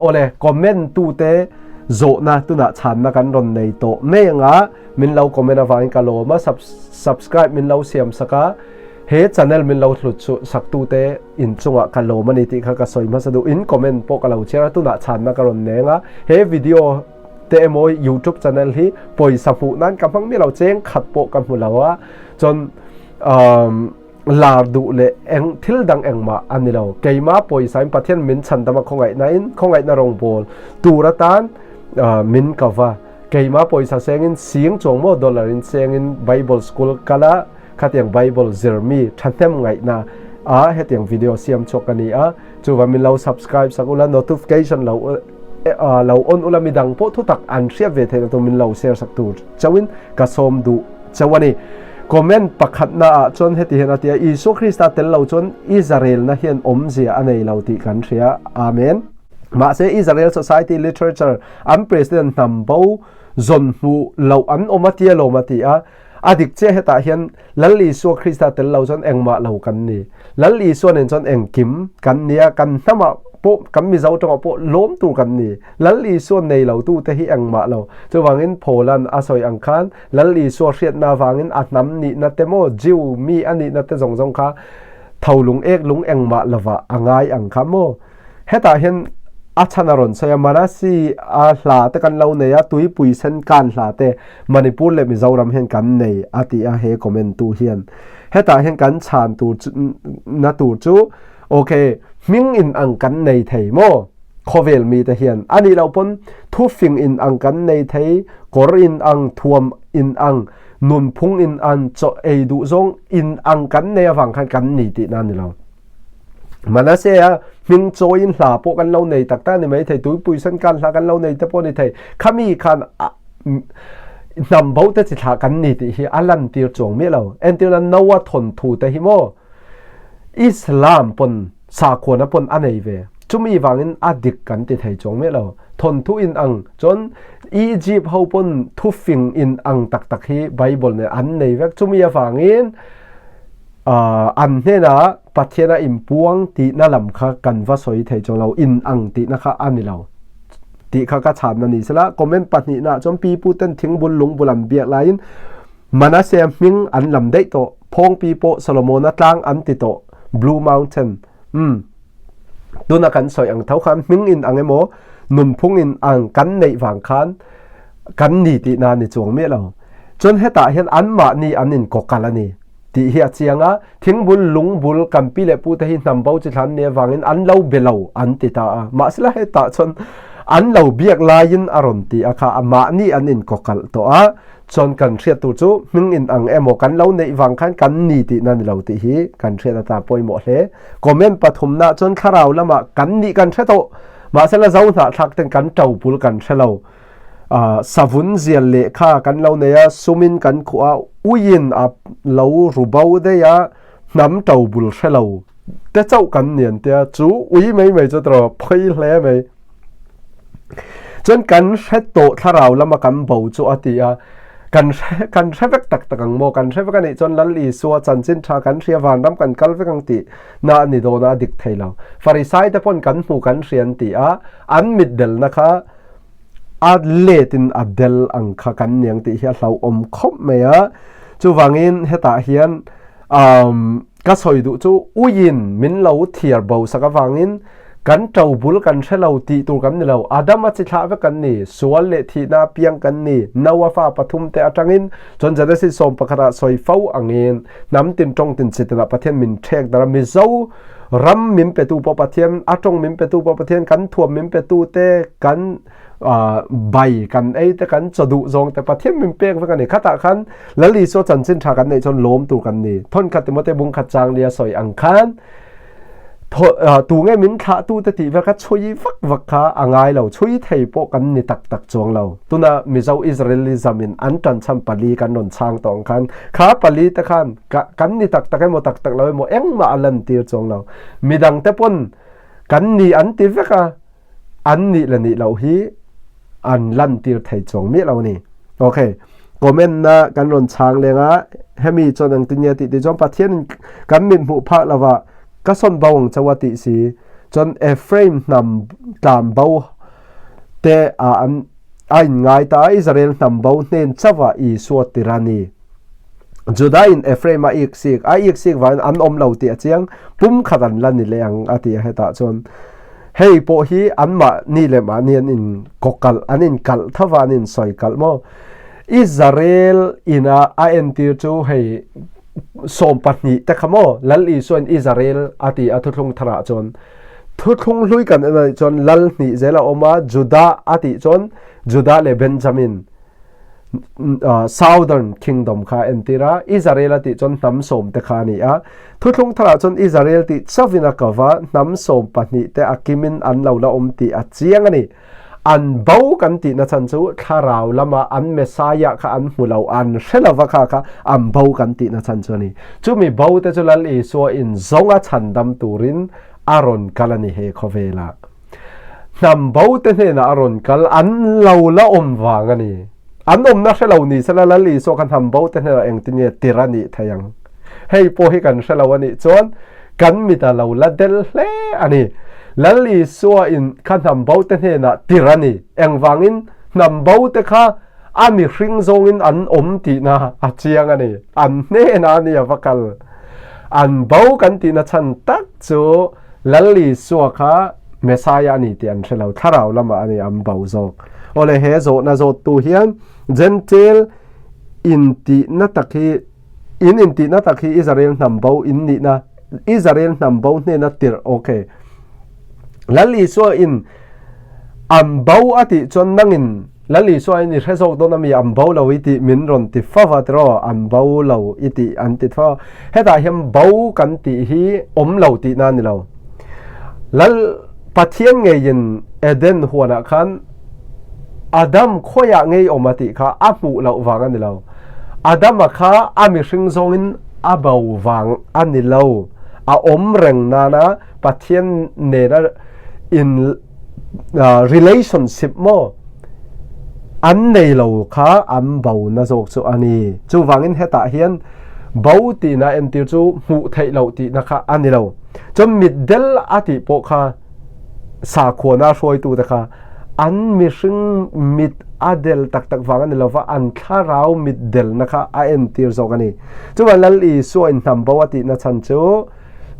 Awle, comment tute zawhna tunah chhanna kan rawn nei tawh mai anga min lo comment avangin ka lawm a, subscribe min lo siam sak a, he channel min lo hlut chu sak tute inchungah ka lawm a ni tih kha ka sawi hmasa duh. In comment pawh ka lo chhiar a, tunah chhanna ka rawn neng a, he video te emaw youtube channel hi pawisa hmuh nan ka hmang miah lo, cheng khat pawh ka hmu lo a, chuan umm. Lar duh leh eng thil dang engmah a ni lo. Keimah pawisain Pathian min chhandam a khawngaihnain khawngaihna rawngbâwl tur atan min ko va. Keimah pawisa sengin sing chuang maw dollar in sengin Bible school kal a, khatiang Bible zirmi thahnem ngaihna a hetiang video siam chhuak ka ni a. Chuva min lo subscribe sak ula, notification lo lo on ula midang pawh thutak an hriat ve theihna tur min lo share sak tur chauhin ka sawm duh chauh a ni. Comment pakhatna ah chuan heti hian a ti a, Isua Krista tel lo chuan Israelna hian awmzia a nei lo tih kan hria. Amen. Mahse Israel Society Literature an President hnam bo zawn hmuh loh an awm a tia lawm a ti a. A dik chiah hetah hian Lal Isua Krista tel lo chuan engmah lo kan ni. Lal Isua nen chuan engkim kan nia, kan hnamah pawh kan Mizo tawngah pawh lawm tur kan ni. Lal Isua nei lo tu te hi engmah lo. Chuvangin Paula'n a sawi ang khan Lal Isua hriatna avangin a hnam nihna te maw Jew mi a nihna te zawng zawng kha tholung ek lung engmah lovah a ngai ang kha maw. Hetah hian a chhan a rawn sawi a, Manasi a hla te kan lo nei a, tuipui sen kan hla te Manipur leh Mizoram hian kan nei a ti a he comment tu hian. Hetah hian kan chhan tur chu na tur chu ok hming in ang kan nei thei maw khawvel mi te hian a nih loh pawn thufing in ang kan nei thei, kawr in ang, thuam in ang, nunphung in ang, chaw ei duh zawng in ang kan nei avang khan kan ni tihna a ni lo. Manase a hming chawiin hla pawh kan lo nei tak tak a ni mai thei, tuipui sen kan hla kan lo nei te pawh a ni thei. Khami khan hnam bo te chi thlah kan ni tih hi a lantir chuang miah lo. Entirna Noah thawnthu te hi maw Islam pawn sakhuana pawn a nei ve. Chumi vangin a dik kan ti thei chuang miah lo. Thawnthu in ang chuan Egypt ho pawn thufing in ang tak tak hi Bible nen an nei vek. Chumi avangin An hnenah Pathian a inpuang tihna lam kha kan va sawi thei chuang lo, in ang tihna kha a ni lo tih kha ka chhanna ni sela. Comment pahnihnaah chuan pi pu ten thingbul lungbul an biak laiin Manasseh hming an lam daih tawh, Phawngpi pawh Solomona tlang an ti tawh, Blue Mountain. Umm. Tuna kan sawi ang tho khan hming in ang emaw nunphung in ang kan neih vang khan kan ni tihna a ni chuang miah lo. Chuan hetah hian anmahni an inkawkal a ni tih hi a chiang a, thingbul lungbul kan pi leh pute hi hnam bo chi thlan ni avangin an lo be lo an ti ta a, mahsela hetah chuan an lo biak laiin a rawn ti a kha a mahni an inkawkalh tawh a, chuan kan hriat tur chu hming in ang emaw kan lo neih vang khan kan ni tihna ni lo tih hi kan hriat atan pawimawh hle. Comment pathumna chuan thlarau lamah kan nih kan hre tawh, mahsela zo hnahthlak ten kan topul kan hre lo. Savun zial lehkha kan lo nei a, sumin kan khuh a, uiin a lo ru bo daih a, hnam to bul hre lo te chauh kan nian tia chu ui mai mai chu tawh phawi hle mai. Chuan kan hre tawh thlarau lama kan bo chu a ti a, kan hre kan hre vek tak tak ang maw, kan hre vek a nih chuan Lal Isua chanchin tha kan hria vanram kan kal vek ang tih na a ni dawn a, a dik thei lo. Farisai te pawn kan hmu kan hria an ti a, an mitdelna kha A let in a del ang kha kan niang tih hi a hlauhawm khawp mai a. Chuvangin hetah hian um, ka sawi duh chu uiin min lo thiar bo sak avangin kan to bul kan hre lo tih tur kan ni lo. Adam a chi thlah vek kan ni, sual leh thihna piang kan ni, Noah fa pathum te atangin chuan Genesis 11 ah sawi fo angin hnam tin tawng tin chi tinah Pathian min thek dar a, Mizo Ram min petu pawh Pathian, a tawng min petu pawh Pathian, kan thuam min petu te, kan bai kan ei te, kan chaw duh zawng te Pathian min pek vek a ni. Khatah khan Lal Isua chanchin tha kan neih chuan lawm tur kan ni. Thawnkhat Timote bung khat chang lia sawi ang khan tu nge min thlah tu te tih vel kha chhui vak vak kha a ngai lo, chhui thei pawh kan ni tak tak chuang lo. Tuna Mizo Israelism in an tanchhan pali kan rawn chhang tawh ang khan kha pali te khan kan ni tak tak emaw tak tak lo emaw engmah a lantir chuang lo. Midang te pawn kan ni an ti vek a, an nih leh nih loh hi an lantir thei chuang miah lo a ni. Ok, comment na kan rawn chhang leng a, hemi chuan engtin nge tih tih chuan Pathian in kan mit hmuh phak lova ka sawn bo ang chauh a tih si. Chuan Ephraim hnam tlan bo te ah an a inngai ta a, Israel hnam bo hnen chauh ah Isua tir a ni. Judah in Ephraim a iksik, a iksik vangin an awm lo tih a chiang, pumkhat an la ni leh ang a ti a hetah chuan. Hei pawh hi anmahni leh mahni an in kawkalh, an in kalh tho va, an in sawi kalh maw? Israel ina a entir chu hei 12 te kha maw? Lal Isuain Israel a ti a thuthlung tharah chuan. Thuthlung hlui kan en anih chuan lal hnih zel a awm a, Judah a tih chuan Judah leh Benjamin. Southern Kingdom kha a entir a, Israel a tih chuan hnam sawm te kha a ni a. Thuthlung tharah chuan Israel tih chauhin a ko va, hnam 12 te a kimin an lo la awm tih a chiang a ni. An bo kan tihna chhan chu thlarau lama an Messiah kha an hmu lo, an hre lova kha kha an bo kan tihna chhan chu a ni. Chumi bo te chu Lal Isua in zawnga chhandam turin a rawn kal a ni he khawvelah. Hnam bo te hnenah a rawn kal, an lo la awm vang a ni. An awmna hre lo ni sela Lal Isua kha hnam bo te hnenah engtin nge tir a nih thei ang? Hei pawh hi kan hre lo a nih chuan kan mit a lo la del hle a ni. Lal Isua in kha hnam bo te hnenah tir a ni. Engvangin hnam bo te kha a mihring zawngin an awm tihna a chiang a ni. An hnenah a ni a va kal. An bo kan tihna chhan tak chu Lal Isua kha Messiah a ni tih an hre lo, thlarau lamah a ni an bo zawk. Awle he zawhna zawttu hian Gentile intihna tak hi in intihna tak hi Israel hnam bo in nihna Israel hnam bo hnena tirh ok. Lal Isua in an bo a tih chuan nangin Lal Isua in i hre zawk dawn ami an bo lo i tih min rawn ti fo va tiraw an bo lo i tih an ti tho. Hetah hian bo kan tih hi awm lo tihna a ni lo. Lal Pathian ngeiin Eden huanah khan Adam khawiah ngei awm a tih kha a hmuh loh vang a ni lo. Adama kha a mihring zawngin a bo vang a ni lo. A awm reng nana Pathian nena in relationship maw an nei lo kha an bo na zawk chu a ni. Chuvangin hetah hian bo tihna entir chu hmuh theih loh tihna kha a ni lo. Chuan mitdel a tih pawh kha sakhuana hruaitute kha an mihring mit a del tak tak vang a ni lova, an thlarau mit delna kha a entir zawk a ni. Chuvan Lal Isua in hnam bo a tihna chhan chu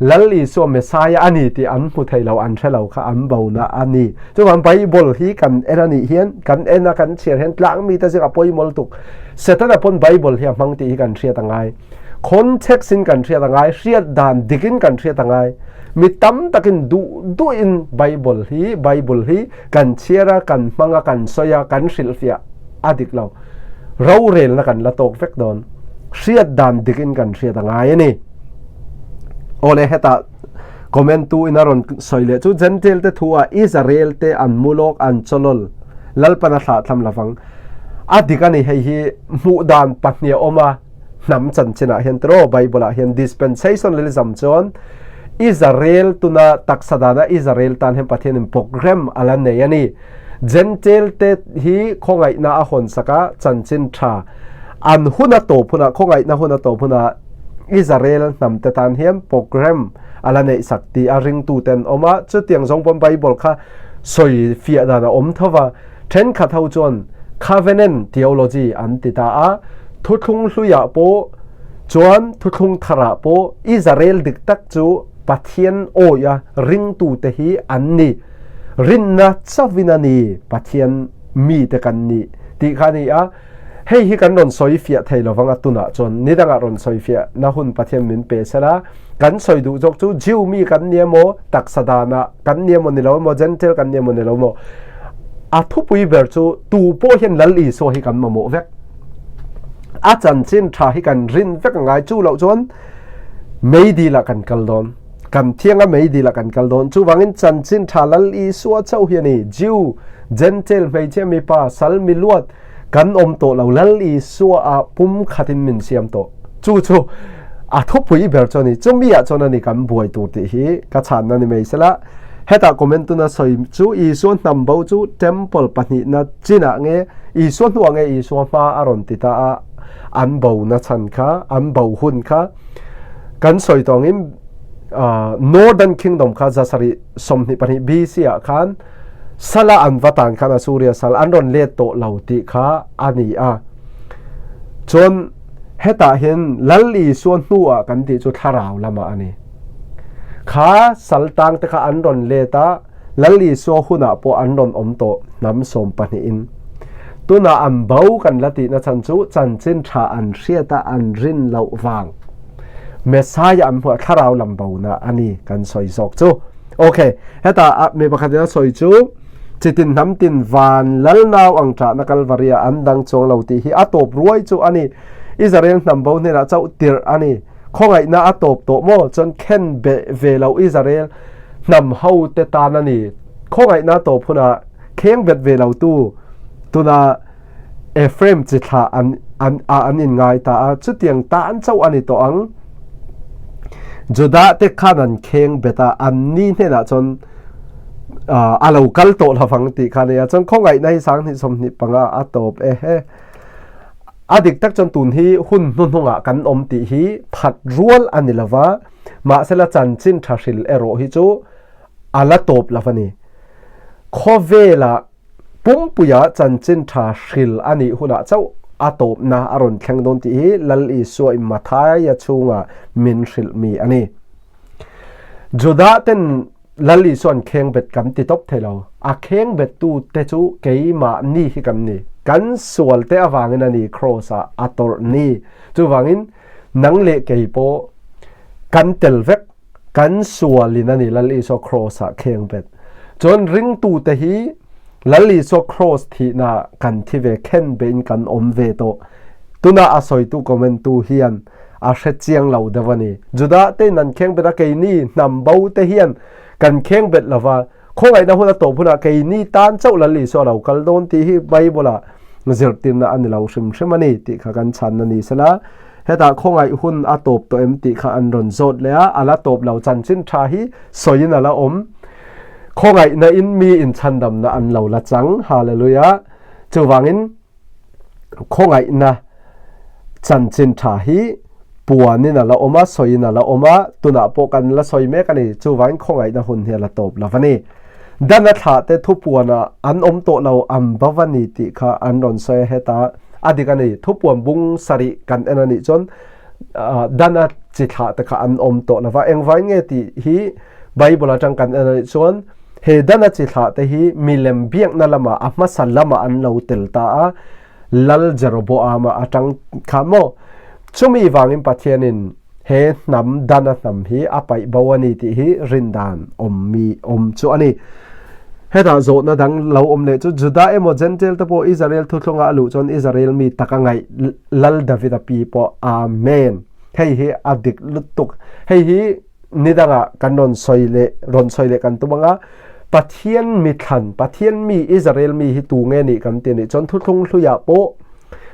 Lal Isua Messiah a ni tih an hmu thei lo, an hre lo kha an bona a ni. Chuvan Bible hi kan en a nih hian, kan en a kan chhiar hian tlang mite zingah pawimawlh tuk. Setana pawn Bible hi a hmang tih hi kan hriat a ngai. Context in kan hriat a ngai, hriat dan dik in kan hriat a ngai. Mi tam takin duh duh in Bible hi Bible hi kan chhiar a, kan hmang a, kan sawi a, kan hrilhfiah a dik lo. Rorelna kan la tawk vek dawn. Hriat dan dik in kan hriat a ngai a ni. Awle hetah comment tu in a rawn sawi leh chu Gentile te thu ah Israel te an mu lawk an chawlawl Lalpan a thlah thlam lovang. A dik a ni hei hi hmuh dan pahnih a awm a. Hnam chanchinah hian tiraw Bible-ah hian dispensationalism chuan Israel tuna taksa dana Israel tan hian Pathianin program a la nei a ni. Gentile te hi khawngaihna a hawn sak a, chanchin tha an hun a tawp hunah, khawngaihna hun a tawp hunah Israel hnam te tan hian program a la neih sak tih a ringtu te an awm a. Chutiang zawng pawn Bible kha sawi fiah dan a awm tho va. Thenkhat ho chuan Covenant theology an ti ta a, thuthlung hluiah pawh chuan thuthlung tharah pawh Israel dik tak chu Pathian awia ringtute hi an ni. Rinna chauhin a ni Pathian mite kan nih tih kha a ni a. Hei hi kan rawn sawi fiah thei lo vang a tunah chuan ni dangah rawn sawi fiah na hun Pathian min pe sela kan sawi duh zawk chu Jew mi kan ni emaw taksa danah kan ni emaw ni lo emaw Gentile kan ni emaw ni lo emaw a thupui ber chu tu pawh hian Lal Isua hi kan mamawh vek a chanchin tha hi kan rin vek a ngai chu loh chuan meidil ah kan kal dawn kan thianga meidil ah kan kal dawn chuvangin chanchin tha Lal Isua chauh hi a ni Jew Gentile hmeichhia mipa sal miluat Kan awm tawh lo, Lal Isua ah pum khatin min siam tawh. Chu chu a thupui ber chu a ni. Chumi ah chuan a ni kan buai tur tih hi ka chhanna ni mai sela. Hetah comment tuna sawi chu Isua hnam bo chu temple pahnihna chinah nge Isua hnuah nge Isua hma a rawn ti ta a, an bo na chhan kha, an bo hun kha kan sawi tawngin. Northern Kingdom kha 722 BC ah khan sala an va tan khan Assuria sal an rawn let tawh lo tih kha a ni a. Chuan hetah hian Lal Isua hnuah kan tih chu thlarau lamah a ni. Kha sal tang te kha an rawn let a, Lal Isua hunah pawh an rawn awm tawh hnam sawm pahnihin. Tunah an bo kan la tihna chhan chu chanchin tha an hriat a an rin loh vang. Messiah an hmuh a thlarau lam bona a ni kan sawi zawk chu. Ok, heta mi pakhat in a sawi chu chitin hnam tin van lal nau ang ṭahna Kalvaria an dang chuang lo tih hi a tawp ruai chu a ni. Israel hnam bo hnenah chauh tirh a ni. Khawngaihna a tawp tawh maw? Chuan khen beh ve lo Israel hnam ho te tan a ni. Khawngaihna tawp hunah kheng bet ve lo tu tuna Ephraim chi thlah an an ah an inngai ta a, chutiang tan chauh a ni tawh ang. Judah te khan an kheng bet a, an ni hnenah chuan a lo kal tawh lovang tih kha a ni a, chuan khawngaihna hi 2025 a tawp e he. A dik tak chuan tun hi hun hnuhnungah kan awm tih hi phat rual a ni lova, mahsela chanchin tha hril erawh hi chu a la tawp lo a ni. Khawvelah Pumpuia chanchin tha hril a nih hunah chauh a tawpna a rawn thleng dawn tih hi Lal Isua in Mathaia chhunga min hrilh mi a ni. Judah ten Lal Isua an khengbet kan ti tawp thei lo. A khengbettu te chu keimahni hi kan ni. Kan sual te avangin a ni Kraws ah a tawrh ni. Chuvangin nang leh kei pawh kan tel vek. Kan sualin a ni Lal Isua Kraws ah kheng bet. Chuan ringtute hi Lal Isua Kraws thihna kan thi ve khen bein kan awm ve tawh. Tuna a sawitu comment tu hian a hre chiang lo deuh a ni. Judah tein an kheng bet a keini hnam bo te hian kan kheng bet lova Khawngaihna hun a tawp hunah keini tan chauh Lal Isua a lo kal dawn tih hi Bible-ah zirtirna a ni lo hrim hrim a ni tih kha kan chhan a ni sela. Hetah khawngaih hun a tawp tawh em tih kha an rawn zawt leh a, a la tawp lo chanchin tha hi sawiin a la awm. Khawngaihna in mi inchhandamna an lo la chang. Hallelujah! Chuvangin Khawngaihna chanchin tha hi puanin a la awm a, sawiin a la awm a, tunah pawh kan la sawi mek a ni. Chuvangin khawngaihna hun hi a la tawp lo a ni. Dana thlah te thupuanah an awm tawh lo an bo a ni tih kha an rawn sawi a, heta a dik a ni. Thupuan bung sarih kan en a nih chuan Dana chi thlah te kha an awm tawh lo va. Engvai nge tih hi Bible atang kan en a nih chuan He dana chi thlah te hi milem biakna lamah a hmasa lamah an lo tel ta a, Lal Jeroboama atang kha maw? Chumi vangin Pathianin he hnam dana hnam hi a paih bo a ni tih hi rindan awm mi awm chu a ni. Hetah zawhna dang lo awm leh chu Juda emaw Gentile te pawh Israel thuthlunga a luh chuan Israel mi taka ngaih Lal Davida pi pawh Amen. Hei hi a dik lutuk. Hei hi Ni dangah kan rawn sawi leh rawn sawi leh kan tum anga, Pathian mi thlan, Pathian mi, Israel mi hi tu nge nih kan ti nih chuan thuthlung hluiah pawh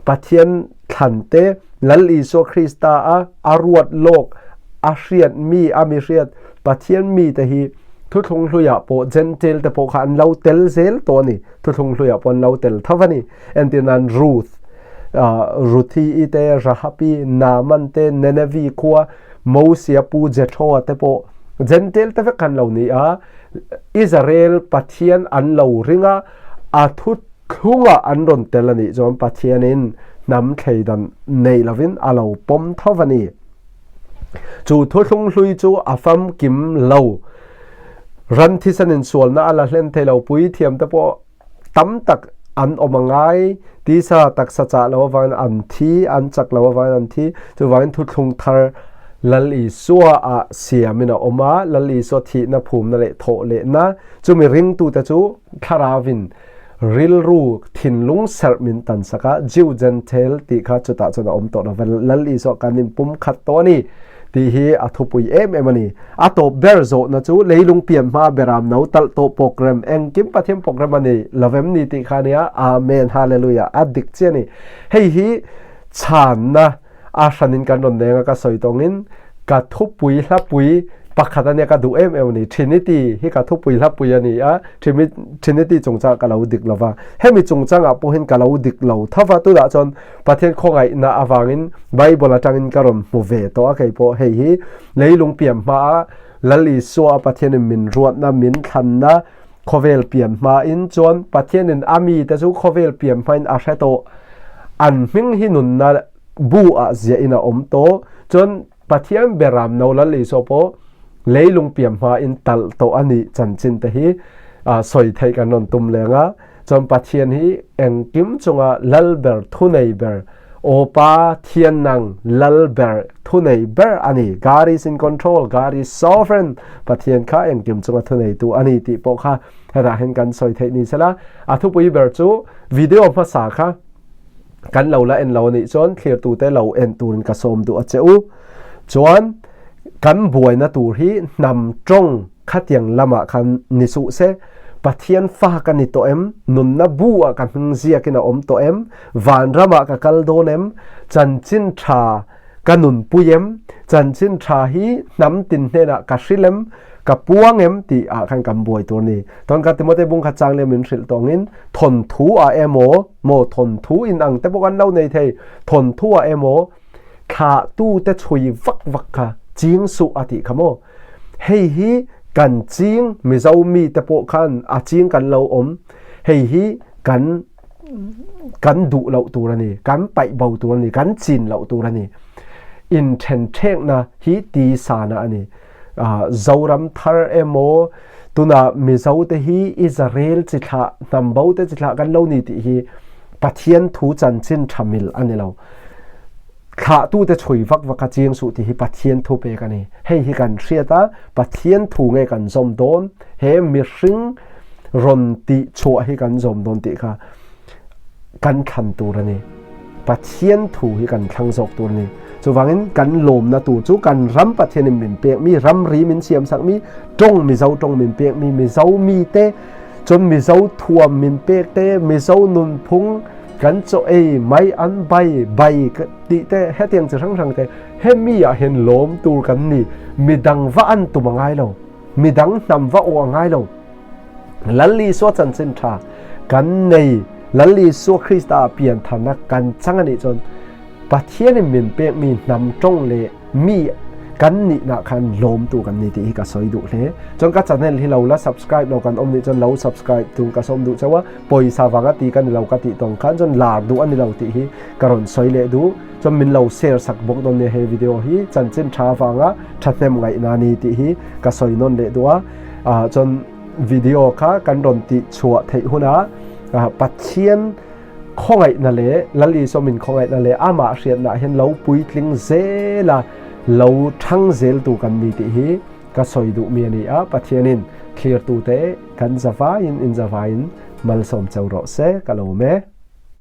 Pathian thlan te Lal Isua Krista a a ruat lawk, a hriat mi, a mi hriat Pathian mi te hi thuthlung hluiah pawh Gentile te pawh kha an lo tel zel tawh a ni. Thuthlung hluiah pawh an lo tel tho a ni. Entir nan Ruth, Ruthi-i te, Rahabi, Naaman te, Nenevi khua, Mosia pu Jethro-a te pawh Gentile te vek khan lo ni a, Israel Pathian an lo ring a, a thuthlungah an rawn tel a nih chuan Pathianin hnam thleidan nei lovin a lo pawm tho a ni. Chu thuthlung hlui chu a famkim lo. Ran thisanin sualna a la hlen thei lo, puithiam te pawh tam tak an awm a ngai, tisa taksa chah lo avangin an thi, an chak lo avangin an thi, chuvangin thuthlung thar Lal Isua ah siamin a awm a, Lal Isua thihna phumna leh thawh lehna, chumi ringtute chu thlarauvin rilru thinlung serh min tan sak a, Jew Gentile tih kha chutah chuan a awm tawh lo va, Lal Isua kan inpumkhat tawh a ni. Tih hi a thupui em em a ni. A tawp ber zawhna chu leilung pian hma beram no talh tawh program engkim Pathian program a ni lovem ni tih kha a nia. Amen Hallelujah a dik chiah a ni. Hei hi chhanna a hranin kan rawn neng a ka sawi tawngin ka thupui hlapui Pakhat ania ka duh em em a ni. Trinity hi ka thupui hlapui a ni a, Trinity chungchangah ka lo dik lova. Hemi chungchangah pawhin ka lo dik lo tho va, tunah chuan Pathian khawngaihna avangin Bible atangin ka rawn hmu ve tawh a kei pawh hei hi leilung pian hmaa Lal Isua a Pathianin min ruatna, min thlanna khawvel pian hmain chuan Pathianin a mite chu khawvel pian hmain a hre tawh. An hming hi nunna bu ah ziahin a awm tawh. Chuan Pathian beram no Lal Isua pawh leilung pian hmain talh tawh a nih chanchin te hi sawi theih kan rawn tum leng a. Chuan Pathian hi engkim chunga lal ber, thunei ber, Aw Pa Thian nang lal ber, thunei ber a ni. God is in control, God is sovereign. Pathian kha engkim chunga thuneitu a ni tih pawh kha hetah hian kan sawi theih ni sela. A thupui ber chu video hmasa kha kan lo la en lo a nih chuan thlirtute lo en turin ka sawm duh a che u. Chuan kan buaina tur hi hnam tawng Khatiang lamah khan ni suh se, Pathian fa ka ni tawh em? Nunna bu ah ka hming ziakin a awm tawh em? Vanramah ka kal dawn em? Chanchin tha ka nunpui em? Chanchin tha hi hnam tin hnenah ka hrilh em? Ka puang em? tih ah khan kan buai tur a ni. Tawn ka Timote bung kha chang leh min hrilh tawngin thawnthu ah emaw, maw thawnthu in ang te pawh kan lo nei thei, thawnthu ah emaw thlahtute chhui vak vak kha ching suh a tih kha maw? Hei hi kan ching Mizo mite pawh khan a ching kan lo awm. Hei hi kan kan duh loh tur a ni, kan paih bo tur a ni, kan chin loh tur a ni. Inthen thekna hi tisana a ni. Zoram thar emaw tuna Mizo te hi Israel chi thlah, hnam bo te chi thlah kan lo ni tih hi Pathian thu chanchin tha mil a ni lo. Thlahtute chhui vak vak a chiang suh tih hi Pathian thu pek a ni. Hei hi kan hriat a, Pathian thu nge kan zawm dawn, he mihring rawn tih chhuah hi kan zawm dawn tih kha kan thlan tur a ni. Pathian thu hi kan thlang zawk tur a ni. Chuvangin kan lawmna tur chu kan ram Pathianin min pek mi, ramri min siamsak mi, tawng Mizo tawng min pek mi, Mizo mite chuan Mizo thuam min pek te, Mizo nunphung, Kan chaw ei mai an bai bai tih te hetiang chi hrang hrang te hemi ah hian lawm tur kan ni. Midang va an tum a ngai lo. Midang hnam va awh a ngai lo. Lal Isua chanchin tha kan nei Lal Isua Krista ah pian tharna kan chang a nih chuan Pathianin min pekmi hnam tawng leh mi kan nihna khan lawmtu kan ni tih hi ka sawi duh hle. Chuan ka channel hi lo la subscribe lo kan awm nih chuan lo subscribe tum ka sawm duh chauh a, pawisa vanga ti ka ni lo ka tih tawng khan chuan lar duh a ni lo tih hi ka rawn sawi leh duh. Chuan min lo share sak bawk dawn nia he video hi chanchin tha vanga thahnem ngaihna ni tih hi ka sawi nawn leh duh a. Chuan video kha kan rawn tih chhuah theih hunah Pathian Khawngaihna leh Lal Isua min khawngaihna leh amah hriatna hian lo puitling zel a, lo thang zel tu kan ni tih hi ka sawi duh mi a ni a, Pathianin thlirtute kan zavaiin in zavaiin malsawm cheu rawh se ka lawm e.